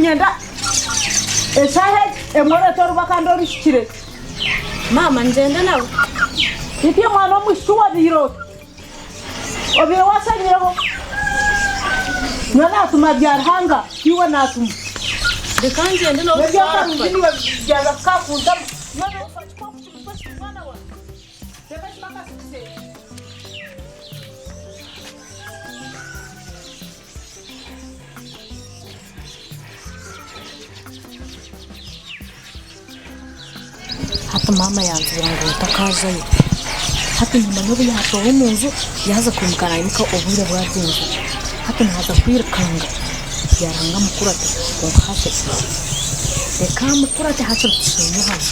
Niinyenda eshaaha egi emwe oreete oruba kandi oruhikire. Maama ngyende nawe? Itwe omwana w'omwishiki wabaire ota? Obaire washanyireho? Nyowe naatuma Byaruhanga, tiiwe naatuma. Reka ngyende nawe Eby'akarungi tutwara. niiwe byaza kukakuntama. Nyowe nofa ki kwonka kiri mwana wange? Reka ekimaka kikuseere. Hati maama yanzibira ngu ntakaazayo. Hati nimanya obu yaatooha omu nju yaaza kwimuka naimuka obwire bwagyenzire. Hati naaza kwirukanga Byaruhanga amukurate kwonka hati reka amukurate hakiri tushenye hanu.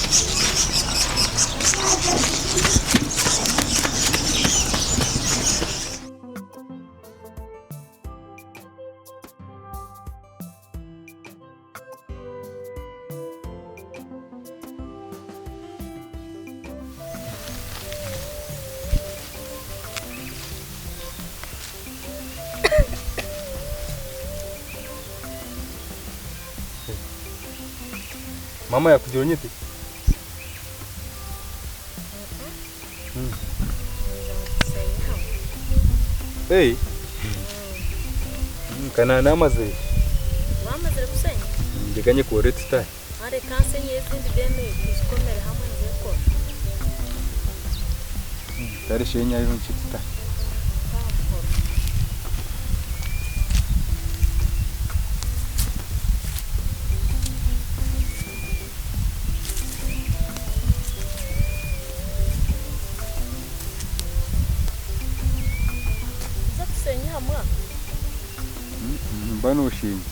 Mama yakugira onyete? Hey. Kana namazire. Wamazire kusenya? Ndeka nyekore tutahe. Reka nsenye ezindi then tuzikomere hamwe nzekora. Kare shenya yo nki tutahe. Tuze tushenye hamwe aha. Mba noshenya.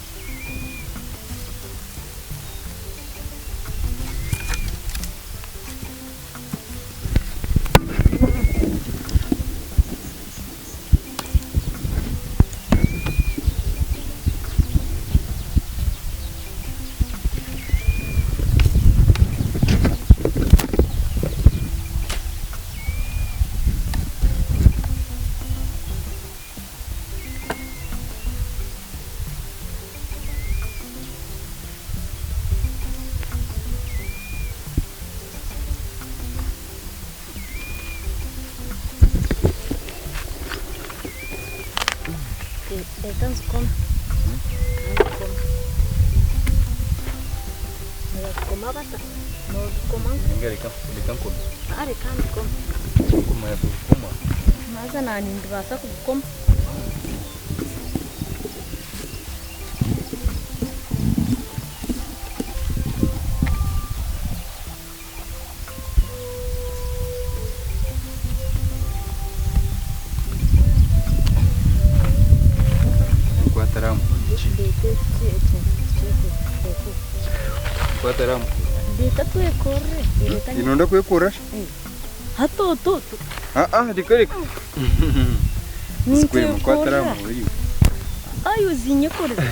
Reka nzikome. Nibazikoma bata? Nozikoma Ninga reka reka nkome. Reka nzikome. Kumanya kuzikoma. Haza naanye nindibaasa kugikoma. Inonda kwekorra Hati otu Ah, reka reka. Sikwema kwatara mu Ayi ozinyekoreza.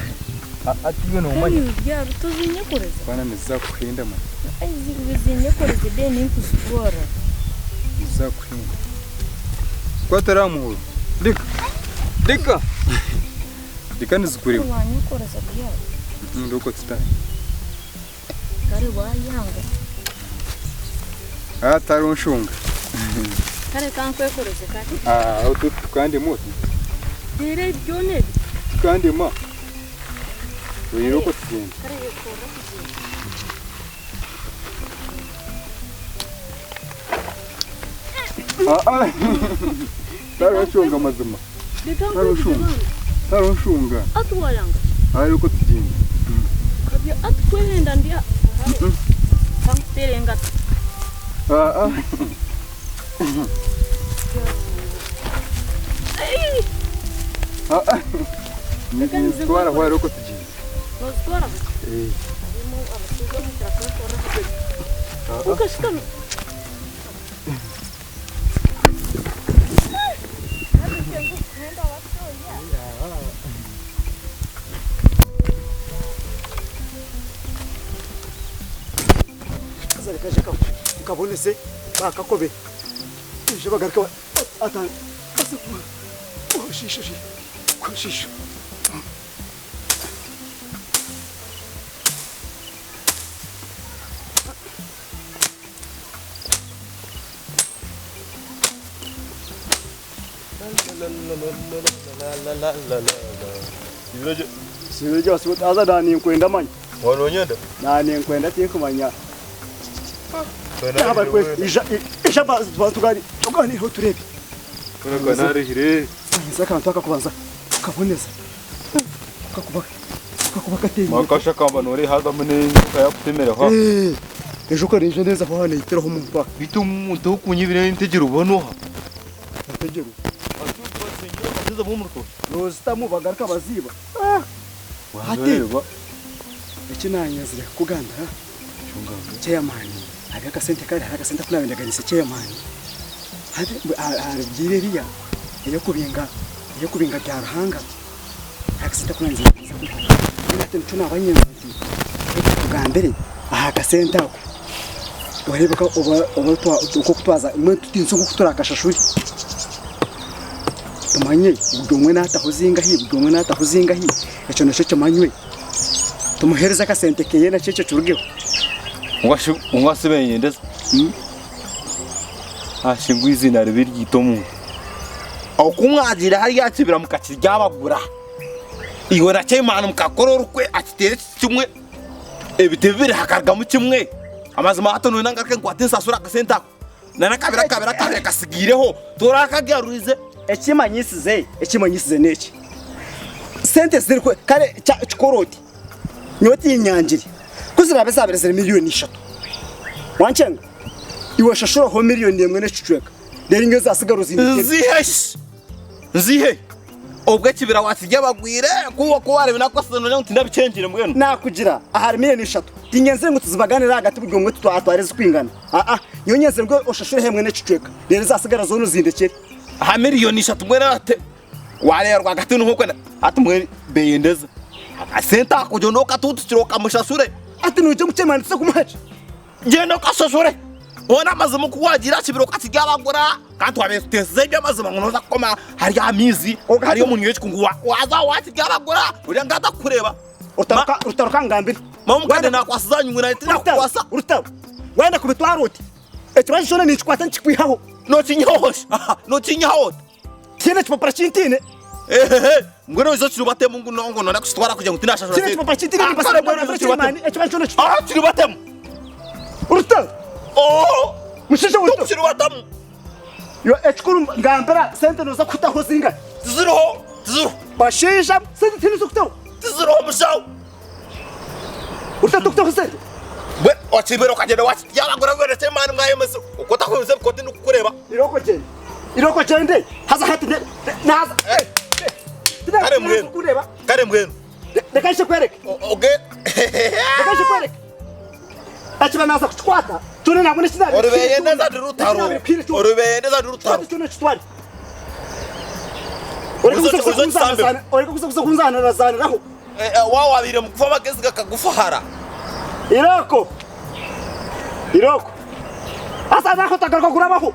Ah, tiwe nomanya. Ayi byaro tozinyekoreza. Bana nizakuhenda man. Ayi zinyekoreze then nkuzitwara. Nizakuhenda. Kwatara mu. Reka. Reka. Reka nizikureba. Wanyekoreza byaro. Ndoko tutari. Kare wayanga. Ah, taronshunga. Kare kankwekoreze kare. Ah, utu tukande moto. Rero byona ebi. Tukande ma. Rero ko tugenda. Kare yekora kugenda. Ah, ah. Taronshunga mazima. Reka Taronshunga. Taronshunga. Ati wayanga. Ah, rero ko tugenda. Kabya ati kwehenda ndya. Kankutere engata. Ah, ah. Ah, ah. Nizitwara aho rero ko tugenda. Nozitwara. Eh. Harimu abashaija omukira kwekora. Ah, ah. Ukashikama. Haza reka nje nkabonese bakakobe nje bagaruke ata kushisha kushisha. Haza naninkwenda manya. Wanonyenda? Naninkwenda tinkumanya. Ija tuganireho turebe. Narihire. Nza akantu akakubanza tukaboneza. Kakuba kakuba kateye. Makasha kamba nore haza munenga yakutemereho. Eh. Ejo kareje neza aho hano yitiraho umuntu. Bitu umuntu okunyibire ntegera ubonoha. Ntegera. Aziza bumurko. Nozitamu bagaruka baziba. Hati. Eki nanyazire kugambira. Chairman, hari akasente kari hari akasente kunabendaganise chairman. Hati harugire eriya eyokubinga eyokubinga bya Ruhanga. Hari akasente kunanzire. Ati nico nabanyenza nti tugambire aha kasente ako. Orebeka oba oba uko kutwaza mwe tutinse nko turakashashuri. Tumanye buri umwe nataho zingahi buri umwe nataho zingahi icyo nacyo kimanywe. Tumuhereze akasente keye nacyo icyo kirugeho. Ungasibenyendeza. Ashingwa izina ribi ryita omuntu. Okumwagira hariya kibira mukakiryabagura. Iwe na Chairman mukakora orukwe akitere kimwe. Ebiti bibiri hakarugamu kimwe. Amazima hato noyenda ngaruke nkwate nsasure akasente ako. Na nakabiri akabiri akabiri kasigiireho torakagarurize. Ekimanyisize ekimanyisize n'eki. Sente ziri kare kikoroti. Nyowe tinyangire. Ku ziraabe zaabire ziri miliyoni ishatu. Wankyenga? Iwe oshashureho miliyoni emwe n'ekicweka. Reero nyowe ezaatsigara ozindekere. Nzihe shi? Nzihe? Obwo ekibira wakirya bagwire ku ku wareeba nakukwasize noogira ngu tindabikyengire mbwenu. Naakugira ahari miliyoni ishatu. Tinyenzire ngu tuzibaganire ahagati buri omwe tutware ezirikwingana. Aa, nyowe nyenzire ngu oshashureho emwe n'ekicweka. Reero ezaatsigara zoona ozindekere. Aha miliyoni ishatu mbwenu ate wareeba rwagati niho orikwenda hati mbwenu beyendeza. Akasente ako gyenda okatuutukire okamushashure. Hati noija ngu chairman tuze kumuha ki? Gyenda okashashure. Hoona amazima ku waagiire aha kibira okakiryabagura kandi twabaire tuteesize eby'amazima ngu nooza kukoma hariya aha maizi hariya omu nyweki ngu waaza aho wakiryabagura oriya ngu atakukureeba. Rutaro Rutaro kangambire. Mama omukadde naakwasiza aha nyungu naanye tinakukwasa. Rutaro waayenda kubitwara oti ekibanja kyona ninkikwata nikikwihaho. Nookinyihaho shi? Nookinyihaho ota? Tihaine ekipapura kintiine. Ehehe mbwenu oize okiribatemu ngu nongo noona kukitwara kugira ngu tinashashura Tihaine ekipapura kintiine nimbaasa kugambira chairman ekibanja kyona okitware. Aha kiribatemu. Rutaro. Oo. Mushaija we Rutaro. Tokukiribatamu. Iwe ekikuru ngambira sente nooza kutaho zingahi? Tiziriho. Tiziriho. Bashaija sente tihaine ez'okutaho. Tiziriho mushaho. Rutaro tokutaho sente. Mbwenu okibire okagyenda wakiryabagura mbwenu chairman mwayemesa oku otakwemesa ebikooti ndikukureeba. Irooko gyende. Irooko gyende. Haza hati naza. Kare mbwenu. Kare mbwenu. Reka nje kwereke. Oge. Reka nje kwereke. Ekiba naza kukikwata. Kyona nabona ekinaabire. Orubeyendeza ndi rutaro. Orubeyendeza ndi rutaro. Kyona kitware. Oreka kuza kuza kunzanira-zaniraho. Waaba mugufu amagezi gakagufuhara. Irooko. Irooko. Haza naho otagaruka kurabaho.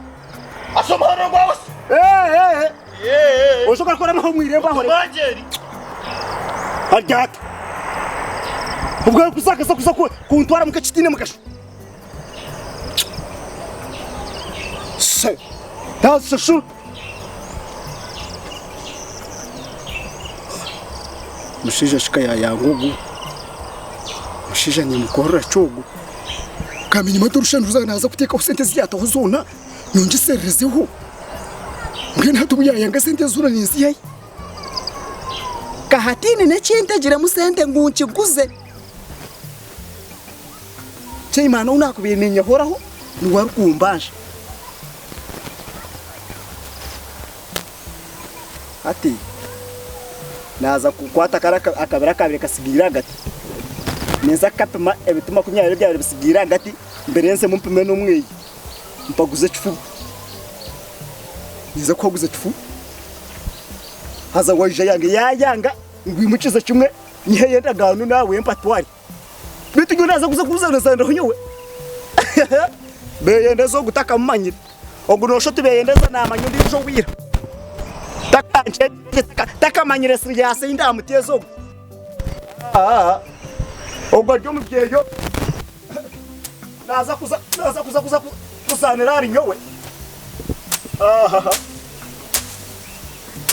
Asha omuhanda gwawe shi. Eh, eh. Oshobora kurabaho omu irembo aho. Mangyeri. Aryata. Ubwo kuza kuza kuntwara muka kitine mukasho. Se. Tasashu. Mushaija shika yayanga ogu. Mushaija nimukorera ki ogu? Kamenya mati orushana ruza naaza kuteekaho sente ezi yaataho zoona nyongyesererezeho. Mbwenu hati obu yaayanga sente zoona ninziiha hi? Ka hataine n'ekintegiremu sente ngu nkiguze. Chairman ou naakubaire ninyehoraho niwe arikumbanja. Hati naaza kukwata kare akabiri akaabaire katsigaire ahagati, ninza kukapima ebiti 20 ebyabaire bitsigaire ahagati mbirenzemu mpime n'omweyo mpaguze ekifuba. Ninza kuhaguza ekifuba haza waija yange yaayanga ngu imukize kimwe nyiheyo endagaano naawe mpatware. Beitu nyowe naaza kuza kuzaaniraho nyowe. Beyendeza ogu takamumanyire. Ogu noshusha oti Beyendeza naamanya ondiijo owa ira. Takamanyire siriyaasi ei ndaamuteeze ogu. Ogu ari omu byeyo naaza kuza naaza kuza kuza kuzaanira ahari nyowe.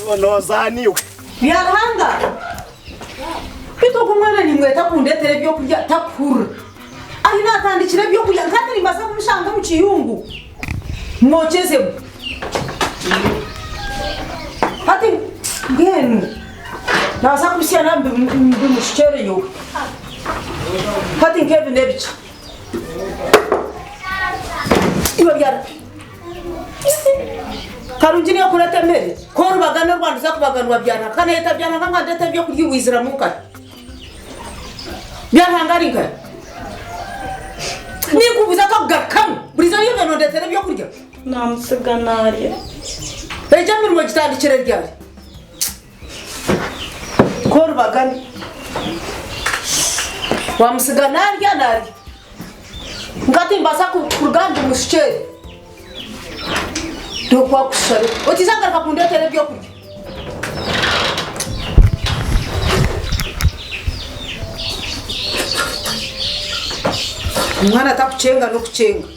Nozaana iwe. Byaruhanga, beitu ogu omwana nimweta kundetera ebyokurya takuhurira. Ahi naatandikira ebyokurya nkahati nimbaasa kumushanga omu kiyungu mwokyezemu. Hati mbwenu nabaasa kubisya mbimushukyeere nyowe. Hati nk'ebi n'ebiki? Iwe byara. Karungi niyo kureta emere ku orubagana orwandiza kubaganwa Byaruhanga ka nayeta Byaruhanga ngu andete ebyokurya iwe oiziramu nkahi? Byaruhanga ari nkahi? Ninkubuuza akakugarukamu buriizooba niiwe obaire nondetera ebyokurya? Namusiga narya. Egyo emirimo ogitandikire ryari? Ku orubagana wamusiga narya narya. Nka timbaasa kuruga ngu mushukye Ndikwakushusha otiiza kugaruka kundeetera ebyokurya. Omwana atakucenga n'okucenga.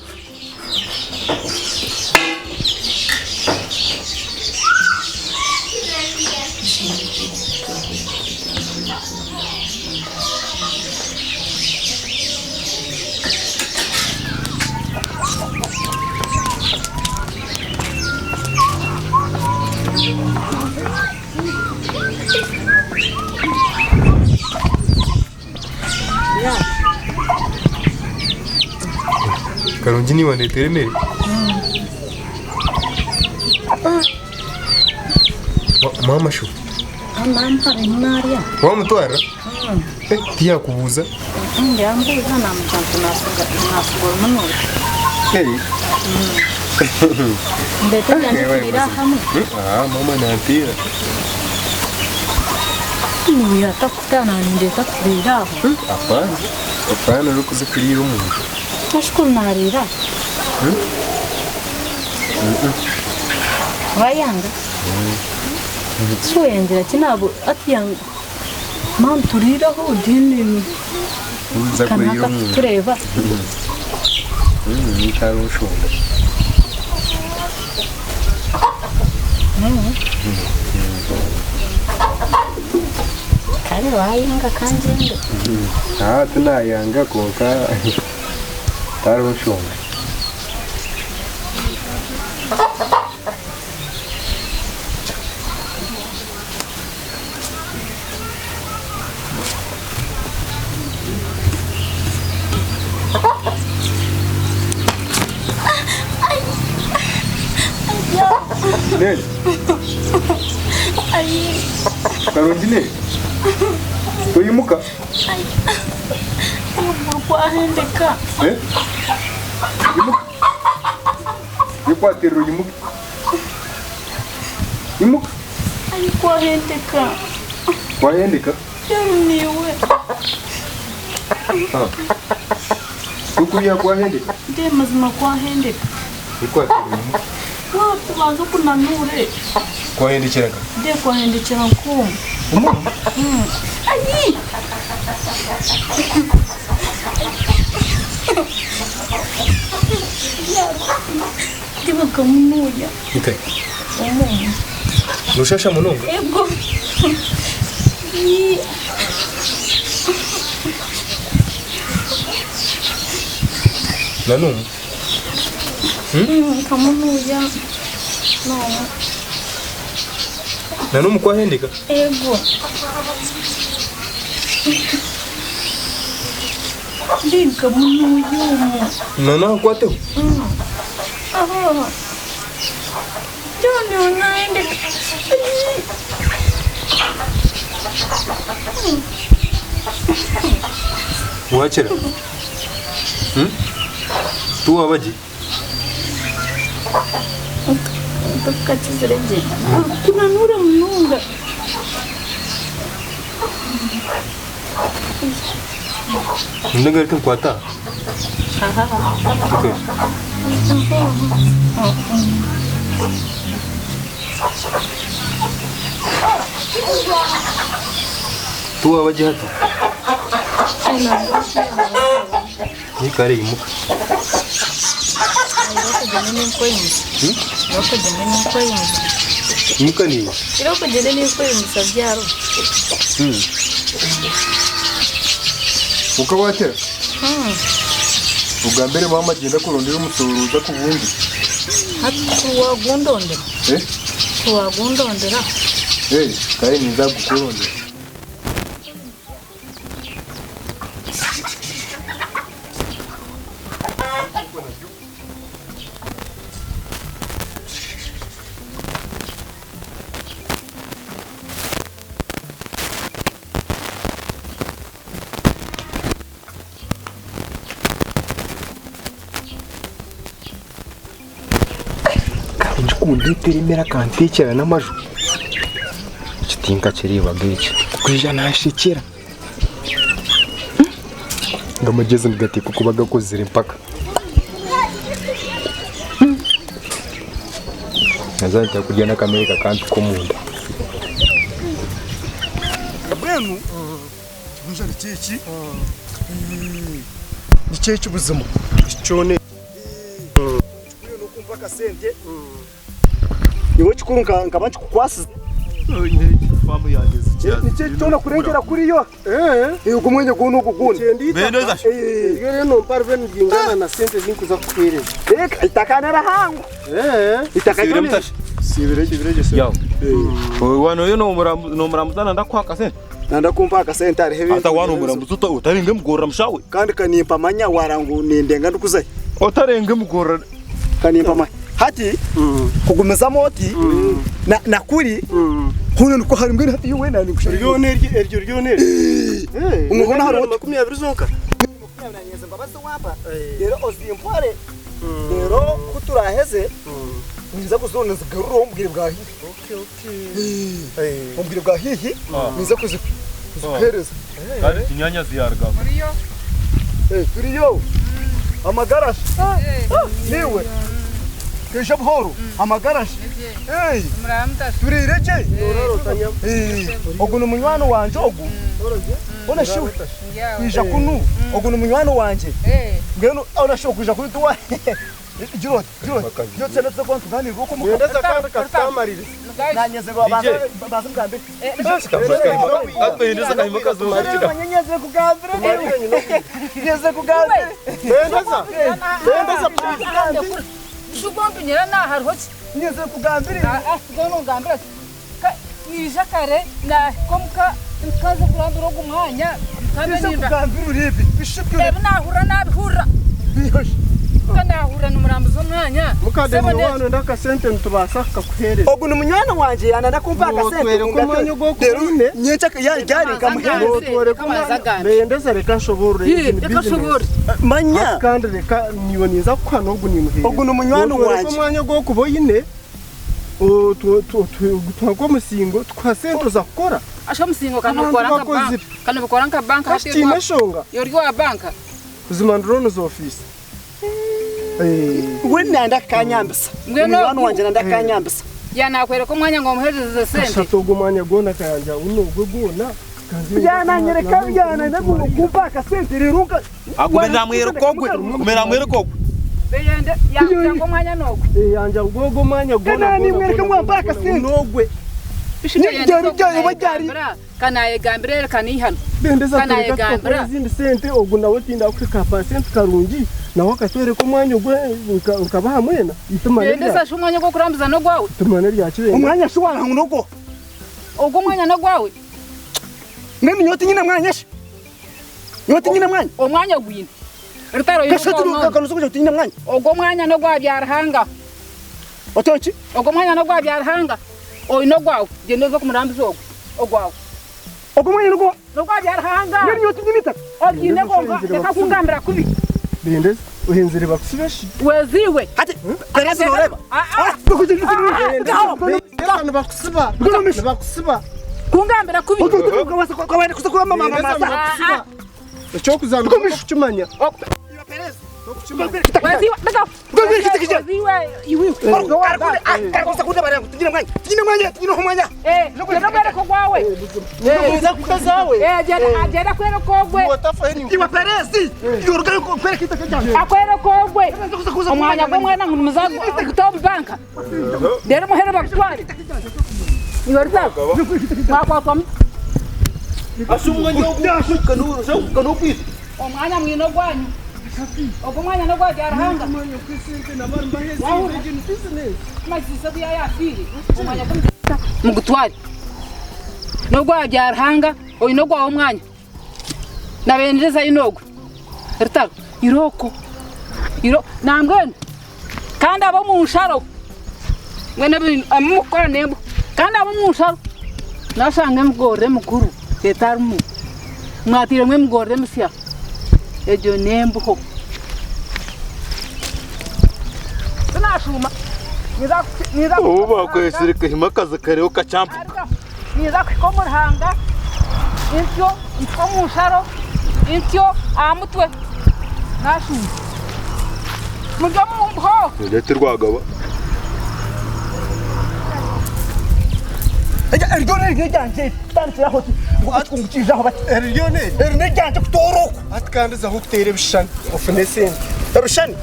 Karungi niiwe wandeetera emere? Maama sho. Narya. Wamutwarira? Eh, tiyakubuuza? Yambuuza namugira nti nasiga orumunura. Hey. Ndeeta ebyangye turiire hamwe. Ah, maama nanteera. Niiwe atakutaana nindeeta turiire aho. Hapana. Hapana, orikuza kuriira omunju. Nashukuru nariira. Wayanga? Si oyangira ki nabo ati yanga maama turiireho then Nza kuriira kanaka omunju. kutureeba. Nkyari nshonga. Kare wayanga kangyende. Ah, tinayanga kwonka tihariho nshonga. Neli. Karungi Neli. Oyimuka. Kwahendeka. Eh? Imuka. Yekwatirira oyimuke. Imuka. Ai kwahendeka. Kwahendeka? Yarumiwe. Ah. Kukuriya kwahendeka? Ndiye mazima kwahendeka. Yekwatirira oyimuke. Watubanza okunanure. Kwahendekeraga? Ndiye kwahendekera nkumu. Omu? Ai! Ndibakamunuya. Nte. Omu. Noshasha munonga? Ego. Nanumu? Kamunuya. No. Nanumu kwahendeka? Ego. Ndikamunuya omu. Nana akwateho? Aha. John unaendeka. Wakira? Hmm? Tuwaba gye? Tukakizire gye. Kunanura munonga. Ndagaruka nkwata aha. Okay. Tuwaba gye hati? Yikare yimuka. Imuka niiwe. Irooko gyende ninkweyimusa byaro. Kwonka waakira? Ogambire maama agyende akurondere omusooroza akubumbe. Hati ku waagundondera? Ku waagundondera? Kare ninza kugukurondera. Karungi kundeetera emere akanteekyera n'amaju. Eki tinkakireebaga eki. Kwija nanshekyera. Ngu amagyezi nigateekwa kuba gakozire mpaka. Naza nitya kurya n'akamere kakampika omunda. Mbwenu ekibunja nikyo eki nikyo eki buzima kyona ekikuru n'okumpa akasente nyowe ekikuru nkaba nkikukwasize nikyo eki kyona kurengyera kuriyo ogwo mwanya gwona ogwo gwona eitaka nirihango eitaka ryo Wano nomurambuza nanda kuha akasente. Nanda kumpa akasente hariho ebintu. Hata wanomurambuza otarenga emugorora mushawe. Kandi kanimpa manya wara ngu nindenga ndikuzahi. Otarenga emugorora. Kanimpa manya. Hati kugumizamu oti na na kuri hoona nikwo hari mbwenu hati iwe nanye ninkushaba. Ryona eryo eryo ryona eryo. Omwe hoona hariho oti. 20 zonka. Nanyeza embabazi wampa reero ozimpore reero ku turaheze ninza kuzoona nzigarure omu bwire bwa haihi. Omu bwire bwa haihi ninza kuzikuheereza. Kandi kinyanyazi yaruga. Turiyo amagara shi niiwe twija buhooro amagara shi turiire gye ogu ni munywani wangye ogu hoona shi kwija kunu ogu ni munywani wangye mbwenu hoona shi okwija kunu tiwa gira oti gira oti gira oti tuze kuba nitugaaniira okwo omuka Mwendeza kandi kasitamarire. nanyeze banze banze mugambe nyeze kugambira nyeze kugambira Mwendeza. Mwendeza Shukompinyira na hariho ki? nyeze kugambira Ngambira nyija kare nahika nkaza kurambira ogu mwanya nyeze kugambira uribi bishibyo ebi nahurira nabihurira nahurira nimurambuza omwanya Mukadeni wano ndakasente nitubaasa kukakuheereza. ogu ni munywani wangye yananda kumpa akasente Otwereka omwanya ogw'okuine. nyenkya ryari nkamuheereza Otwereka omwanya. Bendeza reka nshoboorore. Ii, reka nshoboorore. manya Kandi reka niiwe ninza kukuha n'ogu nimuheereza. Ogu ni munywani Otwereka wangye. omwanya ogw'okuba oine tuha nk'omusingo tukuha sente oza kukora. Asha omusingo Abantu kanobikora nka bakozire. banka kanobikora nka banka Kasi tiine enshonga. ori owa banka Buzima ndi loans office. we nanda kanyambisa Mbwenu munywani ogu- wangye nanda kanyambisa yanakwereka omwanya ngu omuheereze sente Kashatu ogwo omwanya gwona kayanja uno ogwe gwona. byananyereka byananda kumpa akasente rero nka Agume namwereka ogwe. Agume namwereka ogwe. beyende yakugira ngu omwanya n'ogwe Yanja ogwo omwanya gwona. Kanani mwereke mwampa akasente. N'ogwe. Kanayegambira reka niihano Bendeza tureka Kanayegambira. tukakora ezindi sente ogu nawe tinda kuhika pasente karungi nawe akatwereka omwanya ogwe nkabaha mwena itumane bendeza rya sha omwanya gw'okurambuza n'ogwawe itumane rya kibenga omwanya shi warangu nogwo ogwo omwanya n'ogwawe mbwenu nyowe tinyine mwanya shi nyowe tinyine mwanya omwanya gwine rutaro kashatu kanuza kugira tinyine mwanya ogwo omwanya n'ogwa Byaruhanga otoki ogwo omwanya n'ogwa Byaruhanga oine ogwawe gyenda oze kumurambuza ogwo ogwawe ogwo mwanya nogwo n'ogwa Byaruhanga mbwenu nyowe tinyine itaka oryine gonka reka kungambira kubi bendeza ohenzire bakusibe shi weziwe hati perezi noreba Bendeza nibakusiba nibakusiba kungambira kubi ekyokuzaana kukimanya Omwanya gw'omwana ngu nimuza kuta omu banka reero muhere bakutware iwe Rutaro mwakwatwa muta? Omwanya mwine ogwanyu ogwo omwanya n'ogwa Byaruhanga wahurira kumanyisa obu yaaba yafiire omwanya gwe mugutware n'ogwa Byaruhanga oine ogwawe omwanya. Nabendereza aine ogwe rutaro irooko iro nambwenu kandi ab'omu nsharo mbwenu ebi mukukora n'embwa kandi ab'omu nsharo nashanga emigorro emikuru etarimu mwatairemu emigorro emisya egyo n'embuho. Tinashuuma ninza Obu bakwesire kahima akazi kariho kakyampuka. Ninza kuhika omu ruhanga ntyo mpike omu nsharo ntyo aha mutwe nashuuma. Muri omu mbuho. Oti Rwagaba. Hati kandi zaho kuteera ebishushani ofune esente. Ebishushani?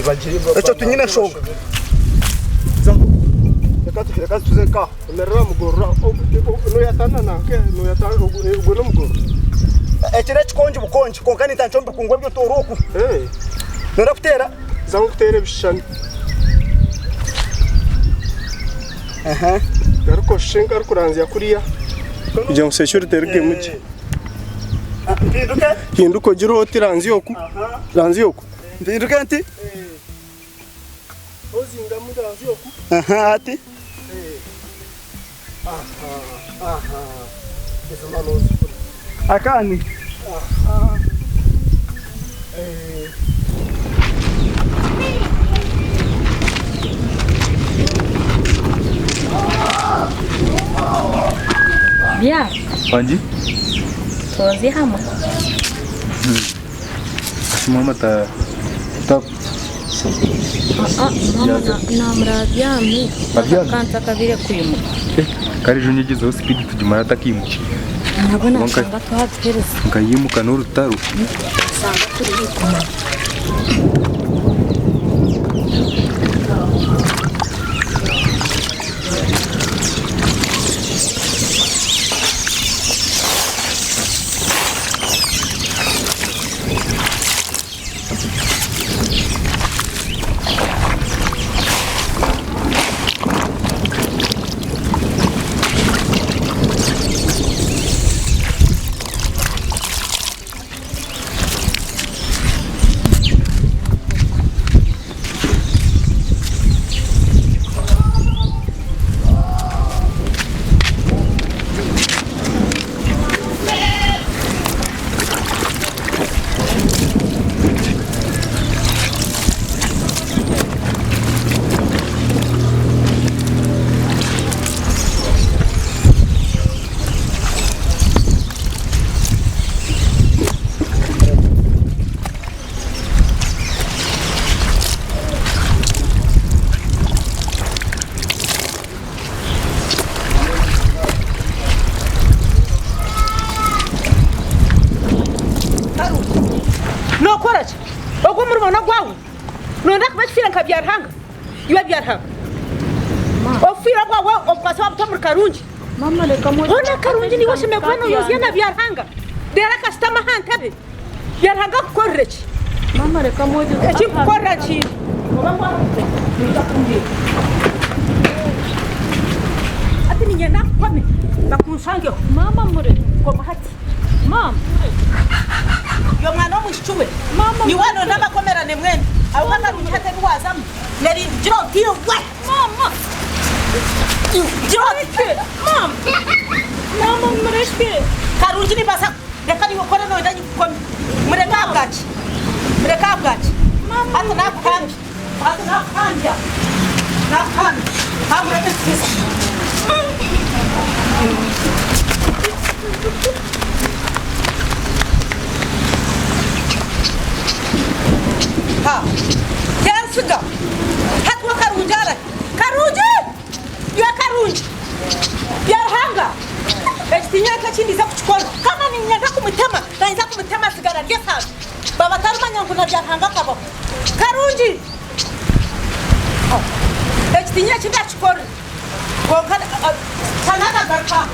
Bagire Ekyo tinyine nshonga. Zaho. Reka tuze nkaho. Emerera mugorora noyatana nanke noyatana ogwo n'omugorora. Eki n'ekikongi bukongi kwonka nintandikira omu bikungu eby'otoora oku. Noyenda kuteera? Zaho kuteera ebishushani. Garuka oshushe nk'arikuranzya kuriya kugira ngu security erugemu gye. Mpinduke? Hinduka ogire oti ranzya oku, ranzya oku. Mpinduke nti? Ozingamu ranzya oku. Aha, ati? Aha, aha. Buzima nozikora. Akani? Aha. Bya. Wangi? Tuzi hamwe. Mama ta ta Mama namura abyami. Abyami? Akanta akabire kwimuka. Kare ejo nyegezeho speed tugimara atakimuka. Nabwo nashanga twatuhereza. Nkayimuka n'orutaro. Sanga turi kumara. Nookora ki? Ogwo omurimo n'ogwawe? Nooyenda kuba ekifiire nka Byaruhanga? Iwe Byaruhanga, obufiire obwawe obukwase waabuta omuri Karungi. Hoona Karungi niiwe oshemereire kuba nooyozya na Byaruhanga reero akashutama aha ntebe. Byaruhanga akukorere ki? Eki nkukorera nkiine. Oba waaruga, noija kumbwira. Hati niinyenda nkukome bakunshangeho. Koma hati. Iwe mwana w'omwishiki we, niiwe aronda abakomerane mwembi. Ahabw'okuba Karungi hati ebi waazamu n'ebintu gira oti iwe! Gira oti Karungi nimbaasa reka niiwe okore noyenda nyikukome. Mureke ahabwaki? Mureke ahabwaki? Hati naakuhambya. Hati naakuhambya. Naakuhambya. Haamureke nkukize. Ha. Eki tiinyine nk'eki ndiiza kukikora. Kama niinyenda kumutema, nainza kumutema asigara ari esaano. Baba atarimanya ngu na Byaruhanga akabaho. Karungi! Eki tiinyine eki ndakikora. Kwonka tanakagaruka aha.